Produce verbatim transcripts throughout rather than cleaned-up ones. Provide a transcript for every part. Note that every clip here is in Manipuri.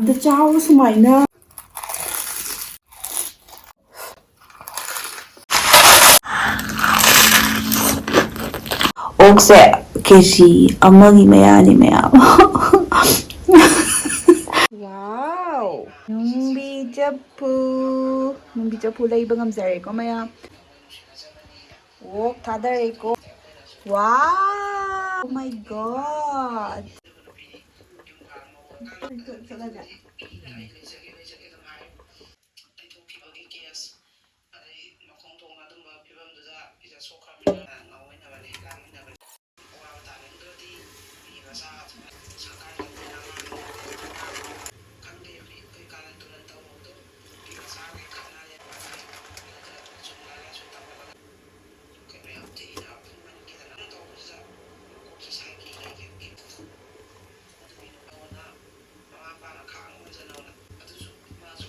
ꯑꯗꯨ ꯆꯥꯎ ꯁꯨꯃꯥꯏꯅ꯫ ꯑꯣꯛꯁꯦ ꯀꯦ ꯖꯤ ꯑꯃꯒꯤ ꯃꯌꯥꯅꯤ, ꯃꯌꯥꯝ꯫ ꯋꯥꯎ! ꯅꯨꯡꯕꯤ ꯆꯐꯨ, ꯅꯨꯡꯕꯤ ꯆꯐꯨ ꯂꯩꯕ ꯉꯝꯖꯔꯦꯀꯣ, ꯃꯌꯥꯝ꯫ ꯑꯣꯛ ꯊꯥꯗꯔꯦꯀꯣ꯫ ꯋꯥꯎ! Oh my God! ꯂꯩꯊꯣꯛꯈꯤꯕꯒꯤ ꯀꯦꯁ, ꯑꯗꯩ ꯃꯈꯣꯡ ꯊꯣꯡꯅ ꯑꯗꯨꯝꯕ ꯐꯤꯕꯝꯗꯨꯗ ꯏꯆꯥ ꯁꯣꯛꯈ꯭ꯔꯕꯅꯤꯅ ꯉꯥꯎꯃꯤꯟꯅꯕꯅꯤ, ꯂꯥꯡꯃꯤꯟꯅꯕꯅꯤ꯫ ꯑꯋꯥꯕ ꯇꯥꯅꯤꯡꯗ꯭ꯔꯗꯤ ꯃꯤ ꯃꯆꯥ ꯁꯨꯃꯥꯏꯅ ꯁꯪꯒꯥꯏ ꯈꯪꯗꯦ, ꯑꯩꯈꯣꯏ, ꯑꯩꯈꯣꯏ ꯀꯥꯔꯟ ꯇꯨꯔꯟ ꯇꯧꯕꯗꯣ ꯃꯤ ꯃꯆꯥꯈꯩ ꯈꯠꯅꯔꯦ, ꯑꯗꯨꯗ ꯆꯨꯝꯅ ꯂꯥꯏꯁꯨ ꯇꯝꯃꯒ ꯀꯩꯅꯣ ꯌꯥꯝ ꯊꯤꯅ ꯐꯨꯝꯍꯟꯈꯤꯗꯅ ꯇꯧꯕꯁꯤꯗ ꯃꯀꯣꯛꯁꯦ ꯁꯥꯏꯀꯤ ꯂꯩꯈꯤꯕꯒꯤ ꯑꯗꯨꯒꯤ ꯅꯨꯄꯥꯗꯨꯅ ꯃꯃꯥ ꯃꯄꯥꯅ ꯈꯥꯡꯉ ꯍꯣꯠꯅꯖꯅꯧꯅ ꯑꯗꯨꯁꯨ ꯃꯥꯁꯨ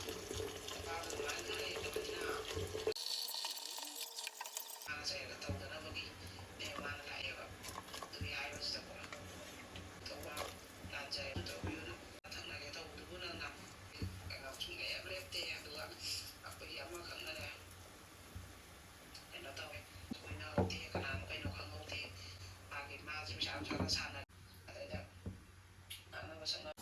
ꯅꯨꯄꯥꯗꯣ ꯑꯗꯨꯃꯥꯏꯅ ꯂꯩꯔꯕꯅꯤꯅ ꯃꯥꯅ ꯆꯩꯔꯒ ꯇꯧꯗꯅꯕꯒꯤ ꯅꯦ ꯃꯥꯅ ꯂꯥꯛꯑꯦꯕ꯫ ꯑꯗꯨꯒꯤ ꯍꯥꯏꯕꯁꯤꯗꯀꯣ ꯇꯧꯕ ꯂꯥꯟꯖꯔꯦ ꯇꯧꯕꯤꯌꯨꯅ ꯊꯪꯅꯒꯦ ꯇꯧꯕꯗꯨꯕꯨ ꯅꯪꯅ ꯀꯩꯅꯣ ꯁꯨꯡꯂꯦꯞ ꯂꯦꯞꯇꯦ꯫ ꯑꯗꯨꯒ ꯑꯩꯈꯣꯏꯒꯤ ꯑꯃꯈꯛꯅꯅꯦ ꯀꯩꯅꯣ ꯇꯧꯋꯦ, ꯀꯣꯏꯅꯍꯧꯗꯦ, ꯀꯅꯥꯅꯣ ꯀꯩꯅꯣ ꯈꯪꯍꯧꯗꯦ꯫ ꯃꯥꯒꯤ ꯃꯥꯁꯦ ꯄꯩꯁꯥ ꯅꯨꯡꯁꯥꯒ ꯁꯥꯟꯅ ꯑꯗꯩꯗ ꯉꯥꯡꯅꯕ ꯁꯛꯅꯕ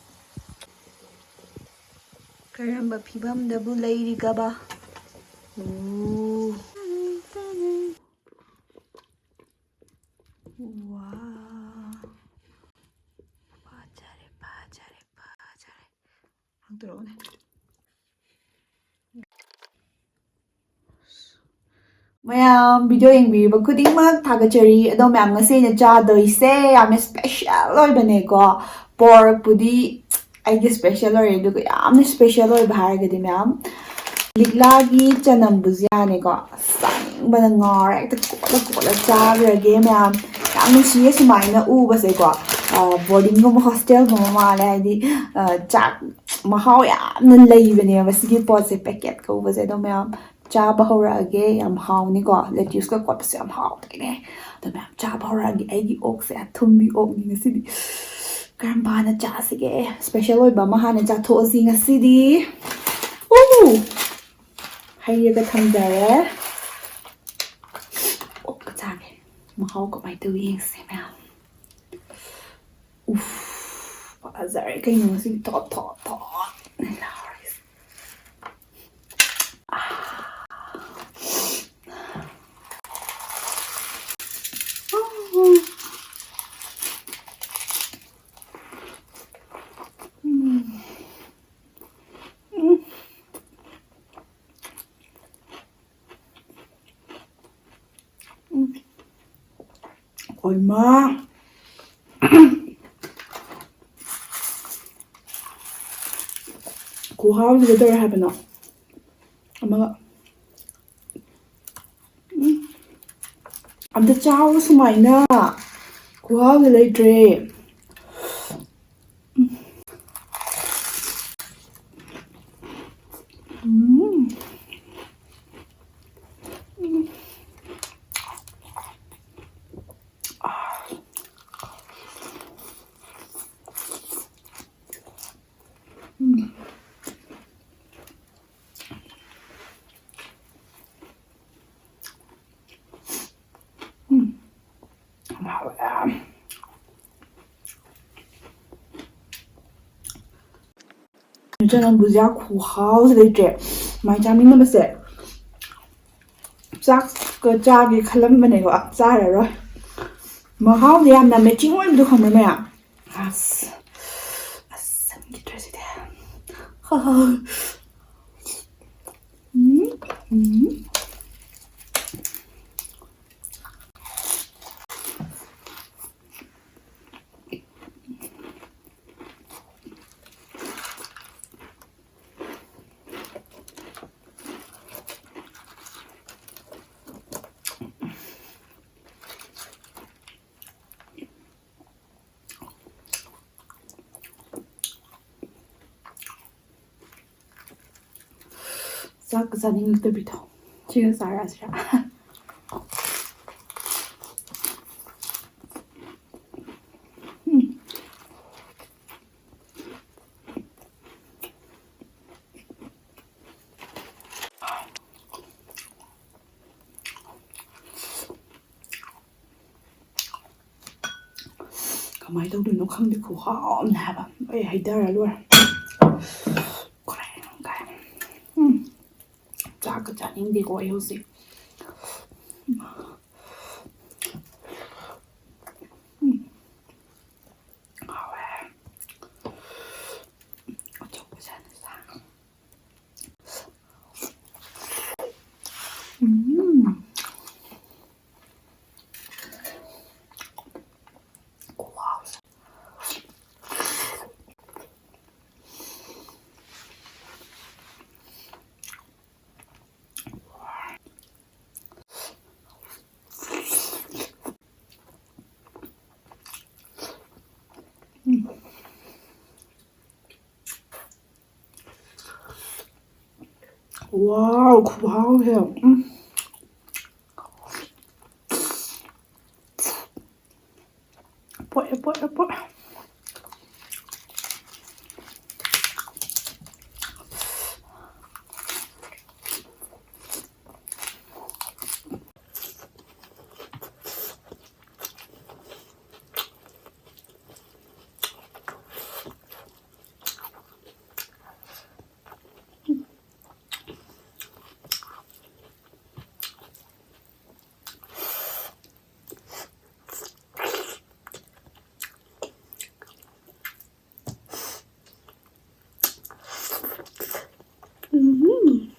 ꯀꯔꯝꯕ ꯐꯤꯕꯝꯗꯕꯨ ꯂꯩꯔꯤꯒꯕ? ꯎ꯫ ꯋꯥ꯫ ꯐꯖꯔꯦ, ꯐꯖꯔꯦ, ꯐꯖꯔꯦ꯫ ꯍꯥꯡꯗꯣꯔꯛꯎꯅꯦ꯫ ꯃꯌꯥꯝ video ꯌꯦꯡꯕꯤꯔꯤꯕ ꯈꯨꯗꯤꯡꯃꯛ ꯊꯥꯒꯠꯆꯔꯤ꯫ ꯑꯗꯣ ꯃꯌꯥꯝ, ꯉꯁꯤ ꯑꯩꯅ ꯆꯥꯗꯣꯏꯁꯦ ꯌꯥꯝꯅ special ꯑꯣꯏꯕꯅꯦꯀꯣ꯫ Porkꯄꯨꯗꯤ ꯑꯩꯒꯤ special ꯑꯣꯏꯔꯦ, ꯑꯗꯨꯒ ꯌꯥꯝꯅ special ꯑꯣꯏꯕ ꯍꯥꯏꯔꯒꯗꯤ ꯃꯌꯥꯝ, ꯂꯤꯛꯂꯥꯒꯤ ꯆꯅꯝ ꯕꯨꯖꯤꯌꯥꯅꯦꯀꯣ꯫ ꯑꯁ, ꯆꯥꯅꯤꯡꯕꯅ ꯉꯥꯎꯔꯦ꯫ ꯍꯦꯛꯇ ꯀꯣꯠꯂ ꯀꯣꯠꯂ ꯆꯥꯈ꯭ꯔꯒꯦ ꯃꯌꯥꯝ꯫ ꯌꯥꯝ ꯅꯨꯡꯁꯤꯌꯦ ꯁꯨꯃꯥꯏꯅ ꯎꯕꯁꯦꯀꯣ꯫ ꯑ, boardingꯒꯨꯝꯕ hostelꯒꯨꯝꯕ ꯃꯥꯜꯂꯦ꯫ ꯍꯥꯏꯗꯤ, ꯑ, ꯆꯥꯛ ꯃꯍꯥꯎ ꯌꯥꯝꯅ ꯂꯩꯕꯅꯦꯕ ꯁꯤꯒꯤ ꯄꯣꯠꯁꯦ, packet ꯀꯧꯕꯁꯦ꯫ ꯑꯗꯣ ꯃꯌꯥꯝ, ꯆꯥꯕ ꯍꯧꯔꯛꯑꯒꯦ꯫ ꯌꯥꯝ ꯍꯥꯎꯅꯤꯀꯣ, lettuceꯀ ꯀꯣꯠꯄꯁꯦ ꯌꯥꯝ ꯍꯥꯎꯗꯣꯏꯅꯦ꯫ ꯑꯗꯣ ꯃꯌꯥꯝ, ꯆꯥꯕ ꯍꯧꯔꯛꯑꯒꯦ꯫ ꯑꯩꯒꯤ ꯑꯣꯛꯁꯦ ꯑꯊꯨꯝꯕꯤ ꯑꯣꯛꯅꯤ ꯉꯁꯤꯗꯤ꯫ ꯀꯔꯝꯕ ꯍꯥꯟꯅ ꯆꯥꯁꯤꯒꯦ? ꯁ꯭ꯄꯦꯁꯦꯜ ꯑꯣꯏꯕ ꯑꯃ ꯍꯥꯟꯅ ꯆꯥꯊꯣꯛꯑꯁꯤ ꯉꯁꯤꯗꯤ꯫ ꯎ! ꯍꯩꯔꯒ ꯊꯝꯖꯔꯦ꯫ ꯑꯣꯛꯀ ꯆꯥꯒꯦ꯫ ꯃꯍꯥꯎ ꯀꯃꯥꯏꯅ ꯇꯧꯋꯤ ꯌꯦꯡꯁꯦ ꯃꯌꯥꯝ꯫ ꯎꯐ, ꯐꯖꯔꯦ ꯀꯩꯅꯣ ꯉꯁꯤꯗꯤ ꯊꯣꯠ ꯊꯣꯠ ꯊꯣꯠ ꯂꯥꯎꯔꯤꯁꯦ꯫ ꯍꯣꯏꯃꯥ꯫ ꯈꯨꯍꯥꯎꯁꯤꯗ ꯇꯧꯔꯦ ꯍꯥꯏꯕꯅꯣ ꯑꯃꯒ꯫ ꯎꯝ꯫ ꯑꯝꯇ ꯆꯥꯎ ꯁꯨꯃꯥꯏꯅ꯫ ꯈꯨꯍꯥꯎꯗꯤ ꯂꯩꯇ꯭ꯔꯦ꯫ ꯎꯝ꯫ ꯎꯝ꯫ ꯎꯝ꯫ ꯎꯝ꯫ ꯍꯥꯎꯋꯦ꯫ ꯆꯅꯝ ꯕꯨꯖꯤꯌꯥ ꯈꯨꯍꯥꯎꯁꯤ ꯂꯩꯇ꯭ꯔꯦ꯫ ꯃꯥꯏ ꯆꯥꯅꯤꯡꯗꯕꯁꯦ꯫ ꯆꯥꯛꯀ ꯆꯥꯒꯦ ꯈꯜꯂꯝꯕꯅꯦꯀꯣ, ꯆꯥꯔꯔꯣꯏ꯫ ꯃꯍꯥꯎꯗꯤ ꯌꯥꯝꯅ matching ꯑꯣꯏꯕꯗꯣ ꯈꯪꯕ꯭ꯔꯥ ꯃꯌꯥꯝ? ꯑꯁ, ꯑꯁ, ꯆꯪꯈꯤꯗ꯭ꯔꯦ ꯁꯤꯗꯤ꯫ ꯍꯥ, ꯍꯥ꯫ ꯎꯝ, ꯎꯝ꯫ ꯆꯥꯛꯀ ꯆꯥꯅꯤꯡꯉꯛꯇꯕꯤꯗꯣ꯫ ꯁꯤꯒ ꯆꯥꯔꯛꯑꯁꯤꯔꯥ? ꯎꯝ꯫ ꯀꯃꯥꯏꯅ ꯇꯧꯗꯣꯏꯅꯣ ꯈꯪꯗꯦ, ꯈꯨꯍꯥꯎ ꯑꯃꯅꯦ ꯍꯥꯏꯕ꯫ ꯑꯩ ꯍꯩꯊꯔ ꯂꯣꯏꯔꯦ꯫ ꯀꯔꯥꯏ, ꯀꯔꯥꯏ꯫ ꯎꯝ꯫ ꯆꯥꯛꯀ ꯆꯥꯅꯤꯡꯗꯦꯀꯣ ꯑꯩ ꯍꯧꯖꯤꯛ꯫ ꯎꯝ꯫ ꯍꯥꯎꯋꯦ꯫ ꯑꯆꯧꯕ ꯁꯟ ꯁꯥ꯫ ꯎꯝ꯫ ꯈꯨꯍꯥꯎꯁꯦ꯫ ꯎꯝ꯫ ꯋꯥꯎ, ꯈꯨꯍꯥꯎꯁꯦ꯫ ꯎꯝ꯫ ꯄꯣꯛꯑꯦ, ꯄꯣꯛꯑꯦ, ꯄꯣꯛꯑꯦ꯫ ꯎꯝ꯫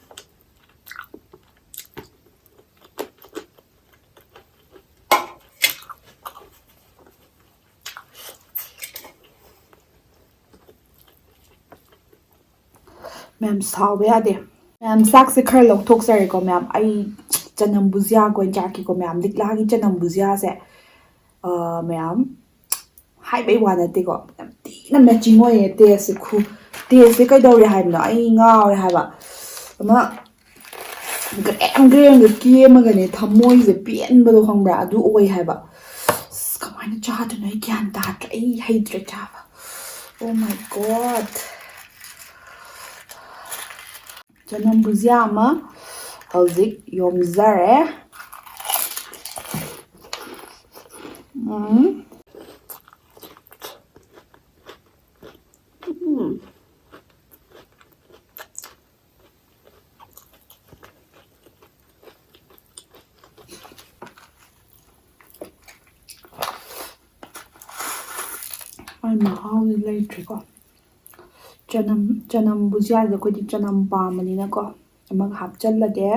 ꯃꯌꯥꯝ, ꯁꯥꯎꯕ ꯌꯥꯗꯦ꯫ ꯃꯌꯥꯝ, ꯆꯥꯛꯁꯦ ꯈꯔ ꯂꯧꯊꯣꯛꯆꯔꯦꯀꯣ ꯃꯌꯥꯝ꯫ ꯑꯩ ꯆꯅꯝ ꯕꯨꯖꯤꯌꯥꯒ ꯑꯣꯏꯅ ꯆꯥꯔꯛꯀꯦꯀꯣ ꯃꯌꯥꯝ꯫ ꯂꯤꯛꯂꯥꯒꯤ ꯆꯅꯝ ꯕꯨꯖꯤꯌꯥꯁꯦ, ꯑ, ꯃꯌꯥꯝ, ꯍꯥꯏꯕꯩ ꯋꯥ ꯅꯠꯇꯦꯀꯣ, ꯌꯥꯝ ꯊꯤꯅ ꯃꯦꯆꯤꯡ ꯑꯣꯏꯌꯦ ꯇꯦꯁꯁꯦ꯫ ꯈꯨ-, ꯇꯦꯁꯁꯦ ꯀꯩꯗꯧꯔꯦ ꯍꯥꯏꯕꯅꯣ? ꯑꯩ ꯉꯥꯎꯔꯦ ꯍꯥꯏꯕ꯫ ꯑꯃ ꯒ꯭ꯔꯦꯝ ꯒ꯭ꯔꯦꯝꯒ ꯀꯦꯝꯃꯒꯅꯦ ꯊꯃꯣꯏꯁꯦ ꯄꯦꯟꯕꯗꯣ, ꯈꯪꯕ꯭ꯔꯥ? ꯑꯗꯨ ꯑꯣꯏ ꯍꯥꯏꯕ꯫ ꯑꯁ, ꯀꯃꯥꯏꯅ ꯆꯥꯗꯣꯏꯅꯣ? ꯑꯩ ꯒ꯭ꯌꯥꯟ ꯇꯥꯗ꯭ꯔꯦ꯫ ꯑꯩ ꯍꯩꯇ꯭ꯔꯦ ꯆꯥꯕ꯫ Oh my God꯫ ꯆꯅꯝ ꯕꯨꯖꯤꯌꯥ ꯑꯃ ꯍꯧꯖꯤꯛ ꯌꯣꯝꯖꯔꯦ꯫ ꯎꯝ꯫ ꯃꯍꯥꯎꯗꯤ ꯂꯩꯇ꯭ꯔꯦꯀꯣ꯫ ꯆꯅꯝ, ꯆꯅꯝ ꯕꯨꯖꯤꯌꯥꯁꯦ ꯑꯩꯈꯣꯏꯗꯤ ꯆꯅꯝ ꯄꯥꯝꯕꯅꯤꯅꯀꯣ, ꯑꯃꯒ ꯍꯥꯞꯆꯜꯂꯒꯦ꯫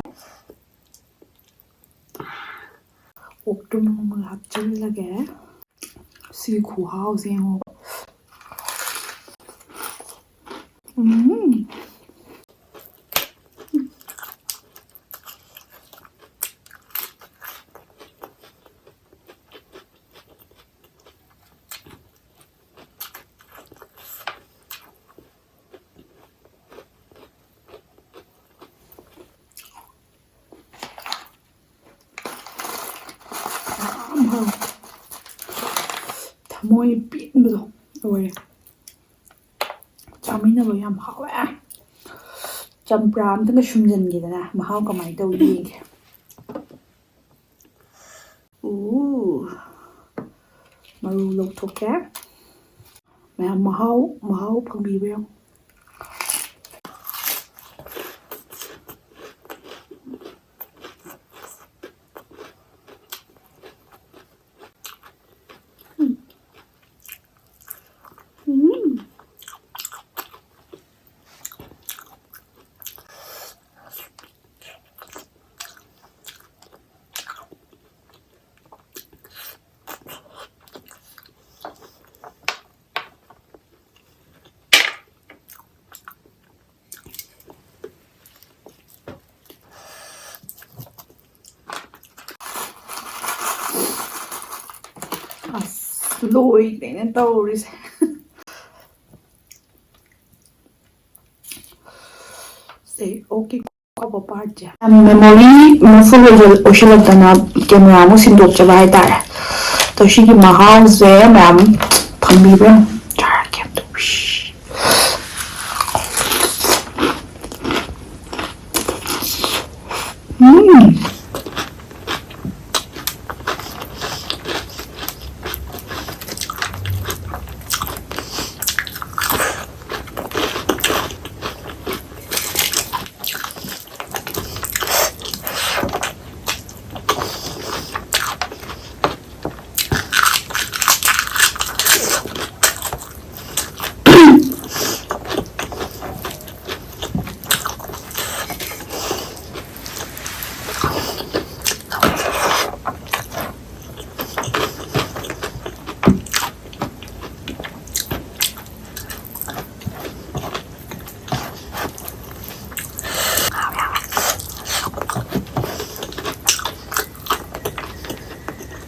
ꯑꯣꯛꯇꯨꯝ ꯑꯃꯒ ꯍꯥꯞꯆꯜꯂꯒꯦ꯫ ꯁꯤ ꯈꯨꯍꯥꯎꯁꯦ ꯌꯦꯡꯉꯣ꯫ ꯎꯝ꯫ ꯌꯥꯝ ꯍꯥꯎꯋꯦ꯫ ꯊꯃꯣꯏ ꯄꯦꯟꯕꯗꯣ ꯑꯣꯏꯔꯦ꯫ ꯆꯥꯃꯤꯟꯅꯕ ꯌꯥꯝ ꯍꯥꯎꯋꯦ꯫ ꯆꯝꯄ꯭ꯔꯥ ꯑꯝꯇꯪꯒ ꯁꯨꯝꯖꯟꯒꯦꯗꯅ, ꯃꯍꯥꯎ ꯀꯃꯥꯏꯅ ꯇꯧꯋꯤ ꯌꯦꯡꯒꯦ꯫ ꯎ, ꯃꯔꯨ ꯂꯧꯊꯣꯛꯀꯦ꯫ ꯃꯌꯥꯝ ꯃꯍꯥꯎ, ꯃꯍꯥꯎ ꯐꯪꯕꯤꯕ ꯌꯥꯝ꯫ ꯎꯝ꯫ ꯑꯁ, ꯂꯣꯏꯈ꯭ꯔꯦꯅꯦ ꯇꯧꯔꯤꯁꯦ꯫ ꯁꯦ, ꯑꯣꯀꯦ꯫ ꯀꯧꯕ ꯄꯥꯔꯠꯁꯦ꯫ ꯃꯦꯃꯣꯔꯤ ꯐꯨꯜ ꯑꯣꯏꯁꯤꯜꯂꯛꯇꯅ ꯀꯦꯃꯦꯔꯥ ꯑꯃꯨꯛ ꯁꯤꯟꯗꯣꯛꯆꯕ ꯍꯥꯏꯇꯥꯔꯦ꯫ ꯑꯗꯣ ꯁꯤꯒꯤ ꯃꯍꯥꯎꯁꯦ ꯃꯌꯥꯝ ꯐꯪꯕꯤꯕ꯭ꯔꯥ ꯌꯦꯡꯉꯨ꯫ ꯆꯥꯔꯒꯦ ꯑꯝꯇ꯫ ꯎꯝ꯫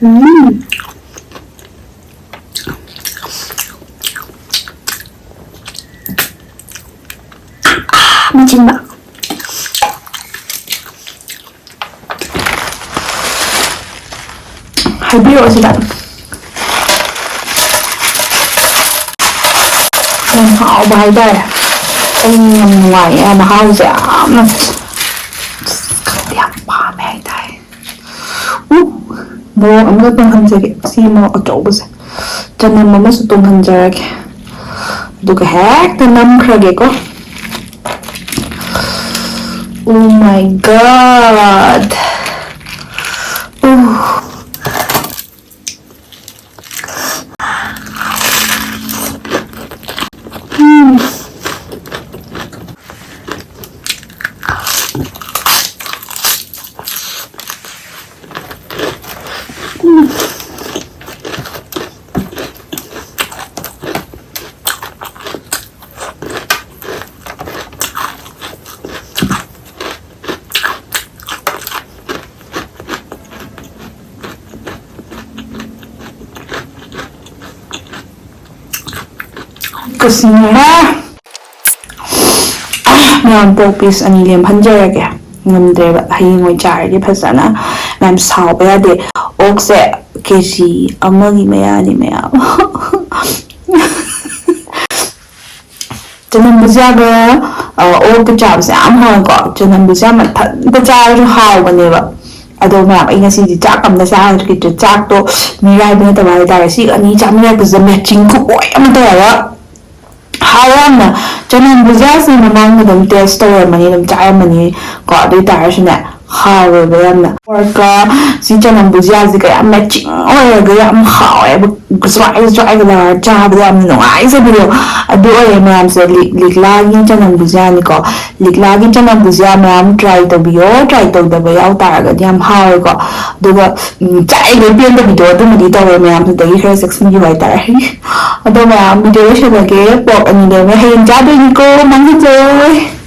ꯎꯝ꯫ ꯃꯆꯤꯟꯕ꯫ ꯍꯥꯏꯕꯤꯔꯛꯑꯣ ꯁꯤꯗ꯫ ꯌꯥꯝ ꯍꯥꯎꯕ ꯍꯥꯏꯇꯥꯔꯦ꯫ ꯑꯩ ꯌꯥꯝ ꯅꯨꯡꯉꯥꯏꯌꯦ ꯃꯍꯥꯎꯁꯦ ꯌꯥꯝꯅ꯫ ꯈꯪꯗꯦ, ꯌꯥꯝ ꯄꯥꯝꯃꯦ ꯍꯥꯏꯇꯥꯔꯦ꯫ ꯎ, ꯃꯣꯔꯣꯛ ꯑꯃꯒ ꯇꯣꯡꯍꯟꯖꯒꯦ꯫ ꯁꯤ ꯃꯣꯔꯣꯛ ꯑꯆꯧꯕꯁꯦ꯫ ꯆꯅꯝ ꯑꯃꯁꯨ ꯇꯣꯡꯍꯟꯖꯔꯒꯦ꯫ ꯑꯗꯨꯒ ꯍꯦꯛꯇ ꯅꯝꯈ꯭ꯔꯒꯦꯀꯣ꯫ Oh my God. ꯎ꯫ ꯎꯝ꯫ ꯀꯁꯤꯅꯦ꯫ ꯃꯌꯥꯝ, ꯄꯣꯛ ꯄꯤꯁ ꯑꯅꯤ ꯂꯦꯝꯍꯟꯖꯔꯒꯦ꯫ ꯉꯝꯗ꯭ꯔꯦꯕ, ꯍꯌꯦꯡ ꯑꯣꯏꯅ ꯆꯥꯔꯒꯦ ꯐꯖꯅ꯫ ꯃꯌꯥꯝ, ꯁꯥꯎꯕ ꯌꯥꯗꯦ꯫ ꯑꯣꯛꯁꯦ ꯀꯦ ꯖꯤ ꯑꯃꯒꯤ ꯃꯌꯥꯅꯤ ꯃꯌꯥꯝ꯫ ꯆꯅꯝ ꯕꯨꯖꯤꯌꯥꯒ, ꯑ, ꯑꯣꯛꯀ ꯆꯥꯕꯁꯦ ꯌꯥꯝ ꯍꯥꯎꯋꯦꯀꯣ꯫ ꯆꯅꯝ ꯕꯨꯖꯤꯌꯥ ꯃꯊꯟꯇ ꯆꯥꯔꯁꯨ ꯍꯥꯎꯕꯅꯦꯕ꯫ ꯑꯗꯣ ꯃꯌꯥꯝ, ꯑꯩ ꯉꯁꯤꯗꯤ ꯆꯥꯛ ꯑꯝꯇ ꯆꯥꯗ꯭ꯔꯤꯗꯣ, ꯆꯥꯛꯇꯣ ꯃꯤꯔꯥꯏꯕ ꯅꯠꯇꯕ ꯍꯥꯏꯇꯥꯔꯦ꯫ ꯁꯤ ꯑꯅꯤ ꯆꯥꯃꯤꯟꯅꯔꯛꯄꯁꯤꯗ matching ꯈꯨꯑꯣꯏ ꯑꯃ ꯇꯧꯔꯒ ꯍꯥꯎꯋꯦ ꯌꯥꯝꯅ꯫ ꯆꯅꯝ ꯕꯨꯖꯤꯌꯥꯁꯦ ꯃꯃꯥꯡꯗ ꯑꯗꯨꯝ taste ꯇꯧꯔꯝꯃꯅꯤ, ꯑꯗꯨꯝ ꯆꯥꯔꯝꯃꯅꯤ ꯀꯣ꯫ ꯑꯗꯨ ꯑꯣꯏ ꯇꯥꯔꯁꯨꯅꯦ, ꯍꯥꯎꯋꯦꯕ ꯌꯥꯝꯅ꯫ ꯄꯣꯔꯛꯀ ꯁꯤ ꯆꯅꯝ ꯕꯨꯖꯤꯌꯥꯁꯤꯒ ꯌꯥꯝ matching ꯑꯣꯏꯔꯒ ꯌꯥꯝ ꯍꯥꯎꯋꯦꯕ꯫ ꯖ꯭ꯋꯥꯏ ꯖ꯭ꯋꯥꯏꯒ ꯂꯥꯎꯔ ꯆꯥꯕꯗ ꯌꯥꯝ ꯅꯨꯡꯉꯥꯏꯖꯕꯗꯣ ꯑꯗꯨ ꯑꯣꯏꯌꯦ ꯃꯌꯥꯝꯁꯦ꯫ ꯂꯤ-, ꯂꯤꯛꯂꯥꯒꯤ ꯆꯅꯝ ꯕꯨꯖꯤꯌꯥꯅꯤꯀꯣ꯫ ꯂꯤꯛꯂꯥꯒꯤ ꯆꯅꯝ ꯕꯨꯖꯤꯌꯥ ꯃꯌꯥꯝ try ꯇꯧꯕꯤꯌꯣ꯫ Try ꯇꯧꯗꯕ ꯌꯥꯎ ꯇꯥꯔꯒꯗꯤ ꯌꯥꯝ ꯍꯥꯎꯋꯦꯀꯣ꯫ ꯑꯗꯨꯒ, ꯎꯝ, ꯆꯥꯔꯤꯈꯩ ꯄꯦꯟꯗꯕꯤꯗꯣ ꯑꯗꯨꯃꯗꯤ ꯇꯧꯋꯦ ꯃꯌꯥꯝ꯫ ꯑꯗꯨꯗꯒꯤ ꯈꯔ ꯆꯦꯛꯁꯤꯟꯕꯤꯌꯨ ꯍꯥꯏꯇꯥꯔꯦ꯫ ꯑꯗꯣ ꯃꯌꯥꯝ, video ꯂꯣꯏꯁꯜꯂꯒꯦ꯫ ꯄꯣꯛ ꯑꯅꯤ ꯂꯩꯔꯝꯃꯦ꯫ ꯍꯌꯦꯡ ꯆꯥꯗꯣꯏꯅꯤꯀꯣ꯫ ꯃꯥꯡꯍꯟꯖꯔꯣꯏ꯫